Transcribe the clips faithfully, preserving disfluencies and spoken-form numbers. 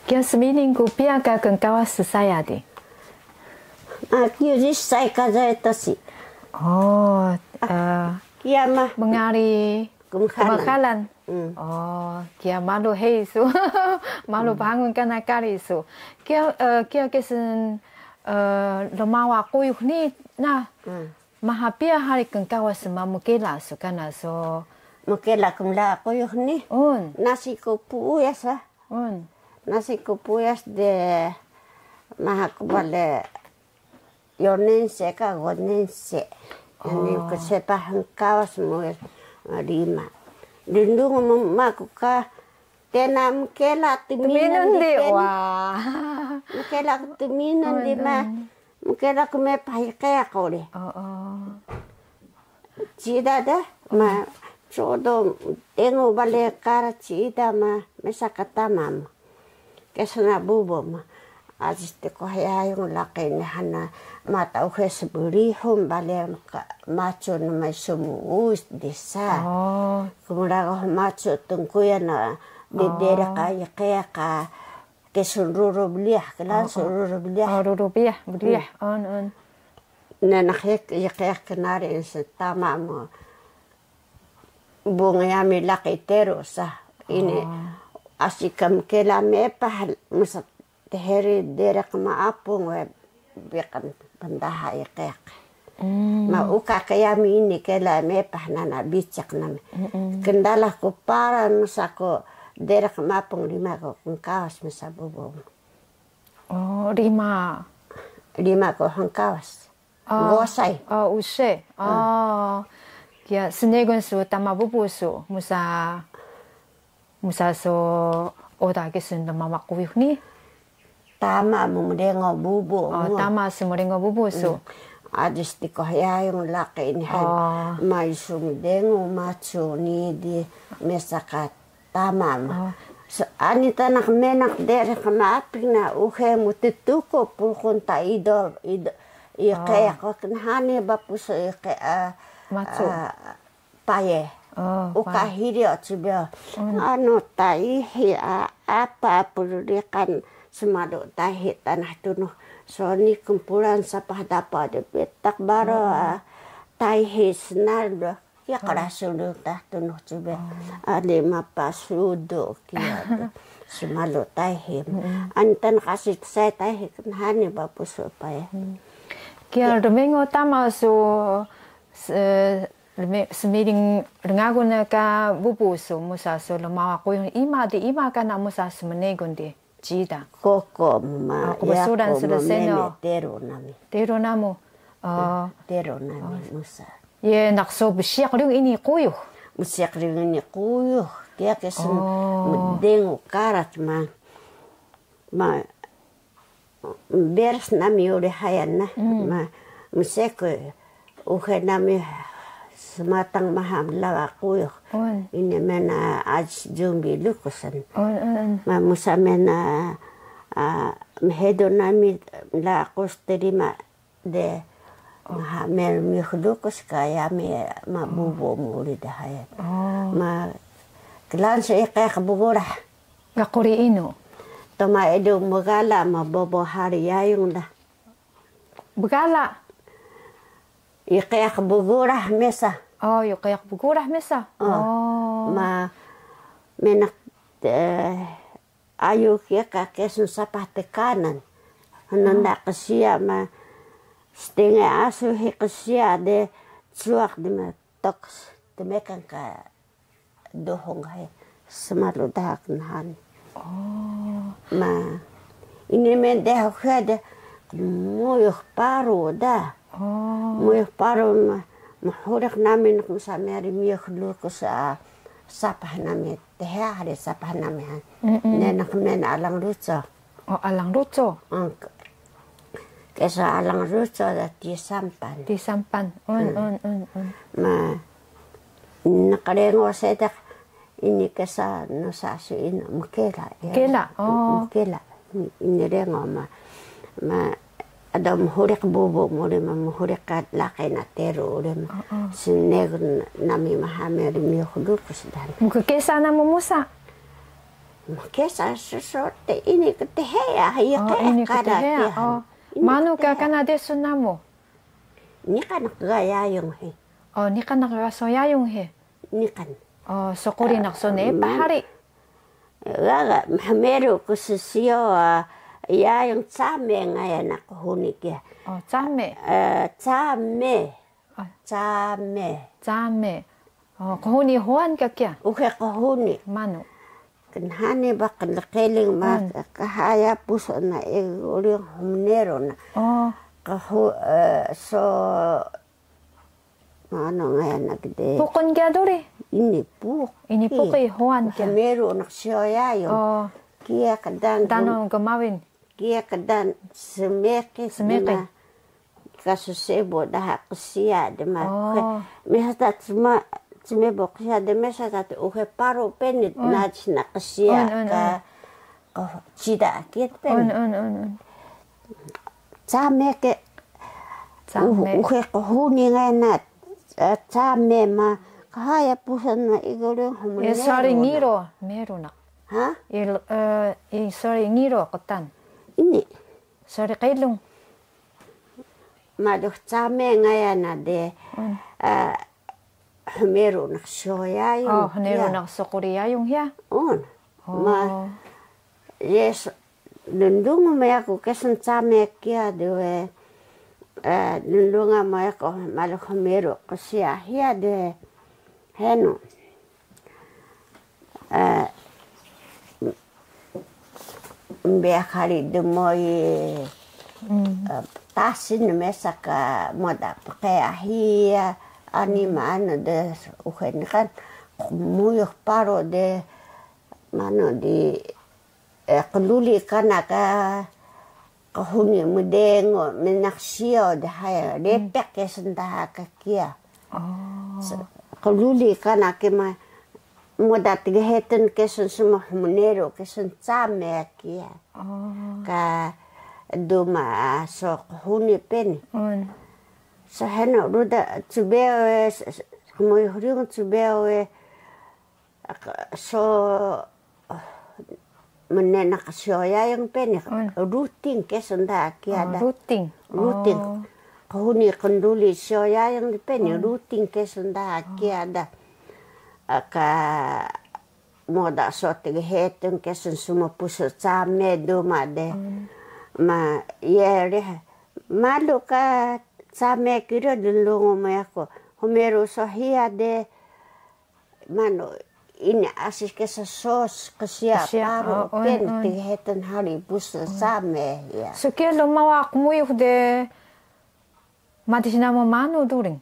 Kiya smiling ku piya ka knkawas saya di? Ah, kiya ri sai ka saya tasi. Oh, eh, kiya mah mngari kmxalan. Kmxalan. Mm. Oh, kiya malu hei su. Malu bangun kana kari su. Kiya, eh, kiya kesun, eh, lmawa quyux ni na. Mm. Maha piya hari knkawas ma mkela su kana so. Mkela kmla quyux ni. Un. Nasi ku puuyas ah. Un. Nasi ku puuyas de maha ku bale yonense ka gonense. Ani ku sepahan kawas mu rima. Dindung mu ma ku ka tena mkela tminun di. Wah. Mkela tminun di ma. Mkela ku mepah iqeyaq uri. Ciida da, ma, codo dengu bale kara ciida ma, mesa ka tama mu. Kesna bubu ma. Aji ste ko hayayung laqi ni hana, mata uxe sbrihun bale ka, macu nmay sumu uis desa. Kmrago macu tungkuyan na, di dere ka iqeyaq ka, kesun ruru blih, kelan sun ruru blih. Oh, ruru blih, blih. On, on. Nanaq iqeyaq knari se tama mu. Bunga yami laqi teru sa. Ini asi ka mkela mepah musa teheri dere ka maapung we biqan pndaha iqeyaq. Ma uka ka yami ini kela mepah nana bicik nami. Kndalax ku paran musa ku dere ka maapung rima ku knkawas musa bubu. Oh, rima. Rima ku knkawas. Gosay. Oh, use. Oh. Kiya snegun su tama bubu su musa, musa so oda kesun lmawa quyux ni. Tama mu mrengo bubu mu. Tama su mrengo bubu su. Aji ste ko hayayung laqi ni han. Mai su mdengu macu ni di mesa ka tama mu. Ani tanah menaq dere ka maaping na uxe mu ttuku pulkun ta ido, ido, iqeyaq knhani ba pusu iqe, macu. Paye. Uka hiri o cbeyo. Anu taihi, a, apa pruriqan smalu taihi tanah tunux. Soni kmpulan sapah dapa de bitaq baro, a, taihi snal do. Kiya qrasun do tanah tunux cbeyo. Ali mapa sudu kiya do. Smalu taihi. Antan kasi saya taihi knhani ba pusu paye. Kiya rmengo tama su, s-, Rme-, smiling rngagun na ka bubu su musa su lmawa quyux, ima di ima kana musa smnegun di ciida? Koko ma, kbsuran su dsnu. Teru nami. Teru namu. Teru nami musa. Ye naq so bsiyaq riyung ini quyux. Bsiyaq riyung ini quyux. Kiya kesun mdengu karac ma. Ma Beras nami uri hayan na, ma, mseku uxe nami smatang maha mlawa quyux. Ini mena aji jumbi lukusan. Ma musa mena, a, mhedu nami mlawa quyux trima de maha mel miyux lukus ka yami ma bubu mu uri de hayan. Ma klansu iqeyaq bgurah. Ga quri inu? Tama edu mgala ma bobo hari yayung da. Bgala? Iqeyaq bgurah mesa. Oh, iqeyaq bgurah mesa. Oh. Ma menaq, eh, ayu kiya ka kesun sapah tkanan. Nanda qsiya ma stenge asu hi qsiya de cuwaq de ma toks tmekan ka Duhung he smalu daha knhani. Ma ini mendeh uxe de muyux paru da. Muyux paru ma, mhuriq nami naq mesa meri miyux lukus, a, sapah nami, teha hari sapah nami han. Nenaq men alang ruco. O, alang ruco. Kesun alang ruco da tisampan. Tisampan. Un, un, un, un. Ma, nqrengo seediq ini kesun nusa su inu mkela. Mkela, o. Mkela. Ini rengo ma. Ma, ado mhuriq bubu mu uri ma, mhuriq ka laqi na teru uri ma. Snegun nami maha meri miyux lukus dan. Mkkesa namu musa? Mkesa so te ini kteheya, hiya. Oh, ke ini kana kteheya. Kiya. Oh. Ini manu ka kteheya. Kana desun namu? Niqan ga yayung hi. Oh, niqan ga so yayung hi. Niqan. Oh, so quri naq so ne pahari. Gaga, mhmeru ku ssiyo, ah, yayung came ngaya naq qhuni kiya. Oh, came. Eh, came. Ah. Came. Came. Oh, qhuni huwan ka kiya? Uxe qhuni. Manu? Knhani ba qlqeling ma, hmm, ka haya pusu na egu uri hmneru na. Oh. Qhu-, eh, so, manu ngaya naq de. Puqun kiya duri? Ini puqi. Ini puqi huwan kiya. Hmneru naq siyo yayung. Oh. Kiya kdang. Tanung gmawin. Kiya kdang smeqi. Smeqi. Dima ka ssebu daha qsiya dima. Oh. Mesa ta cma-, cmebu qsiya de mesa ta uxe paru peni. Mm. Naj na qsiya. Un, un, ka, un. Ko cida kiya peni. Un, un, un, un. Came ke. Came. U-, uxe qhuni ngena, eh, came ma ka haya pusu na egu uri hmneru na. Eh, sari ngiru, meru na. Ha? Il, eh, i sari ngiru qtan. Ini. Sari qilung. Malu came ngaya na de, hmm, eh, hmneru naq so yayung. Oh, hmneru kiya. Naq so quri yayung hiya? Un. Oh. Ma, yes, lnlungan mu yaku kesun came kiya de we, eh, lnlungan mu yaku malu hmneru qsiya hiya de. Henu. Eh, mbeyax hari dmoi, mm, eh, ptasin mesa ka moda pqeya hiya, ani maanu de uxe niqan, muyux paru de, maanu di, eh, qluli kana ka qhuni mdengu, mnaq siyo de haya, hmm, lepeq kesun daha ka kiya. Oh. So, qluli kana ke ma, moda tghetun kesun smu hmneru kesun came kiya. Oh. Ka duma so qhuni peni. Un. So henu rudan cbeyo we, s-, s-, kmuyux riyung cbeyo we, Ak-, so, mnenaq siyo yayung peni, mm, ruting kesun daha kiya da. Oh, ruting. Ruting. Oh. Qhuni qnduli siyo yayung peni, mm, ruting kesun daha kiya da. Aka moda so tghetun kesun smu pusu came duma de. Mm. Ma, ye rih, malu ka came kiro dlungu mu yaku. Hmneru so hiya de, Manu, ini asi kesun so qsiya, qsiya, paru, oh, un, peni, un, tghetun hari pusu, un, came, ya. So kiya lmawa qmuyux de, madis namu manu during?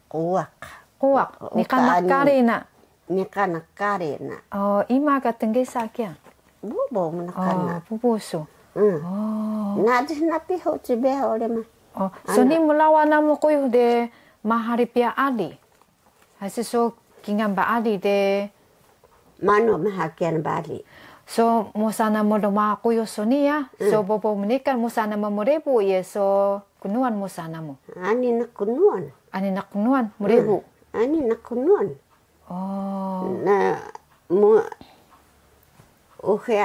Quwaq. Quwaq. Quwaq. Niqan naq kari na. Niqan naq kari na. Oh, ima ka tnegesa kiya? Bubu mu niqan na. Oh, bubu su. Hmm. Oh. Nadis na pihu cbeyo uri ma. Oh, so ni mlawa namu quyux de, ma hari piya ali? Asi so kingal baali de. Manu maha kingal baali? So mosa namu lmawa quyux so niya, so bobo mniqan mosa namu mrebu ye, so knuwan mosa namu? Ani naq knuwan. Ani naq knuwan, mrebu. Ani naq knuwan. Oh. Na mu Uxe,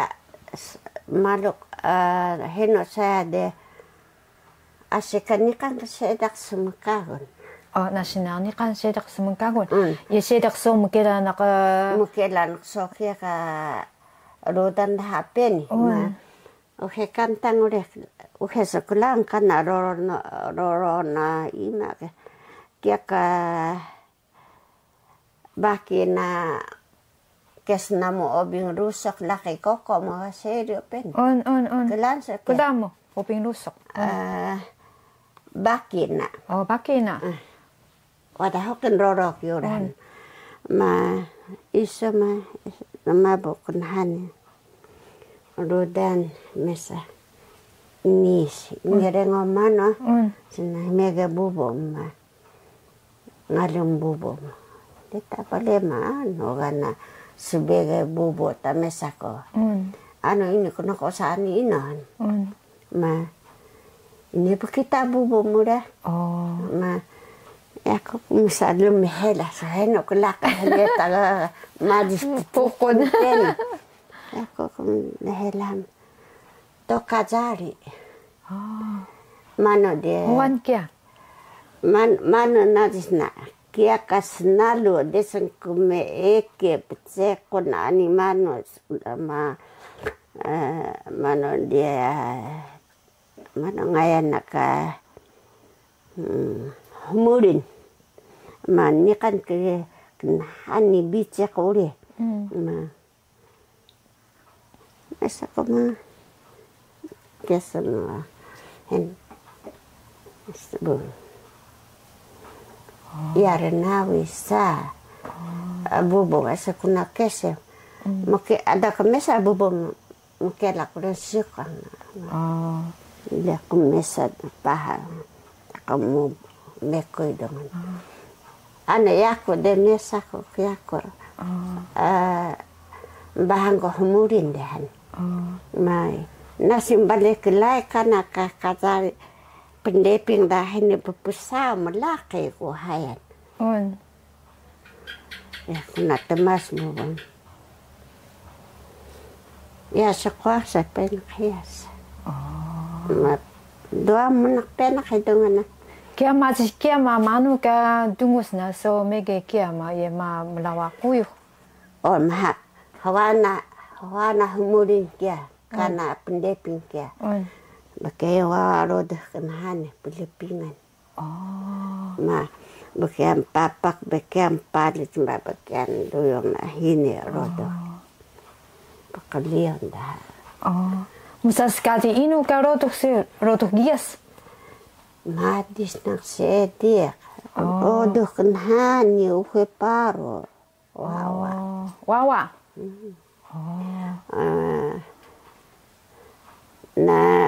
malu, henu saya de, asi ka niqan ka seediq smkagun. Oh, nasi na niqan seediq smkagun. Ye seediq so mkela naq, mkela naq so kiya ka rudan daha peni. Ma, uxe kantang uri, uxe so klaun kana roro na, roro na ima ke. Kiya ka Baki na kesun namu obing rusuq laqi koko mu ga seru peni. Un, un, un. Klaun so ke. Klaun mu obing rusuq. Baki na. Oh, baki na. Wada hoqun roro kiyuran. Ma isu ma, ma bukun hani. Rudan mesa. Nis, ini rengo manu. Sina mega bubu ma. Ngalun bubu ma. Deta pale ma, no gana sbege bubu ta mesa ko. Anu ini kono kosa ani ino. Ma, ini pkita bubu mu da. Ma, yaku mesa lum hela, so henu klaka hela ta ga majis pukun. Yaku kmlhelan. To kajari. Manu diya. Huwan kiya. Manu najis na. Kiya ka snalu desan kmeeke pcekun ani manu ma, manu diya, manu ngayan na ka, hmurin. Ma niqan ke knhani biciq uri. Ma Mesa ku ma kesun wa. Hen. Sbu. Iya rnawi sa. Bubu esa ku na kese. Mke ada ka mesa bubu mke la ku resikan. Iya ku mesa paha. Kamu mekuy dengan. Ana yaku de mesa ku yaku. Bahang ko hmurin de han. Mai. Nasi bale klai kana ka kajari pndeping da hini ppsa mlaqi ku hayan. Ya, kuna tmas mu bang. Ya, sekolah saya penaq hias. Ma, dua mnaq penaq hido ngana. Kiya ma, kiya ma manu ka dungus na so mege kiya ma ye ma mlawa quyux. O, maha. Hawana, hawana hmurin kiya, kana pndeping kiya. Bake wa rodux knhani plepingan. Ma, bkiyan papak, bkiyan palit, ma bkiyan duyung na hini rodux. Pqliun daha. Msa skadi inu ka rodux si, rodux giyas? Madis naq seediq. Rodux knhani uxe paru. Wawa. Wawa. Na,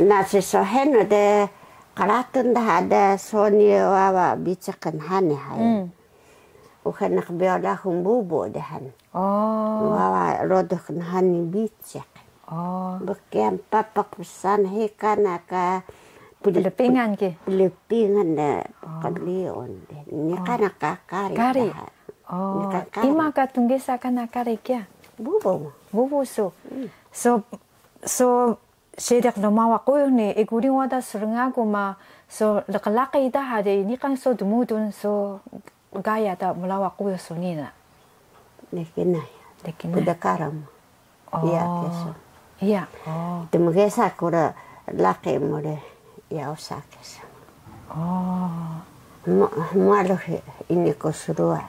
na si so henu de qratun daha de soni wawa biciq knhani hay. Uxe naq biyo lahun bubu de han. Wawa rodux knhani biciq. Bkiyan papak psaan hiya kana ka plepingan ki. Plepingan de pqliun de. Niqan ka kari daha. Kari. Ima ka tnegsa kana kari kiya? Bubu. Bubu su. So, so seediq dmawa quyux ni, egu ring wada srngagu ma, so lqlaqi daha de, niqan so dmudul, so gaya ta mlawa quyux su nii na. Deki na. Deki na. Pdkaram. Iya, kesun. Iya. Tmgesa ku ra laqi mu re, iya usa kesun. Hmalu ini ku sruwa.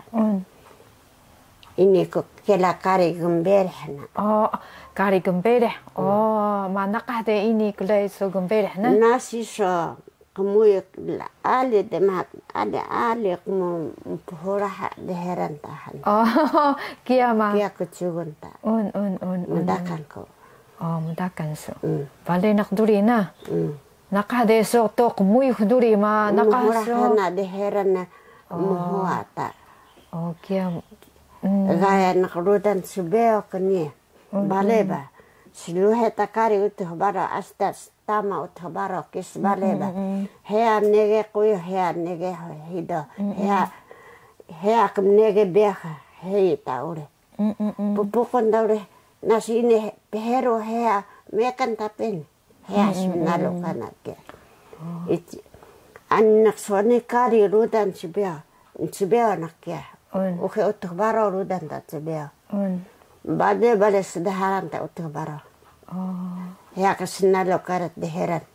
Ini ku kela kari gmbereh na. Kari gmbereh. Ma naqah de ini klai so gmbereh na. Nasi so Qmuyux ali de ma, ali, ali qmu mphurah dheran ta han. Kiya ma. Kiya ku cugun ta. Un, un, un, un. Mdakan ku. Mdakan su. Bale naq duri na. Naqah de so to qmuyux duri ma, naqah so. Mphurah na dheran na mhuwa ta. Kiya. Gaya naq rudan sbeyo kniya. Bale ba. Sluhe ta kari Utux Baro, asta tama Utux Baro ki sbale ba. Heya nege quyu, heya nege hido. Heya, heya kmnege beyax, heyi ta uri. Ppukun ta uri, nasi ini pheru heya mekan ta peni. Heya sbnalu kana kiya. Ici, ani naq soni kari rudan sbeyo. Sbeyo naq kiya. Uxe Utux Baro rudan ta sbeyo. Bale bale sdharan ta Utux Baro. Heya ka snalu kari dheran.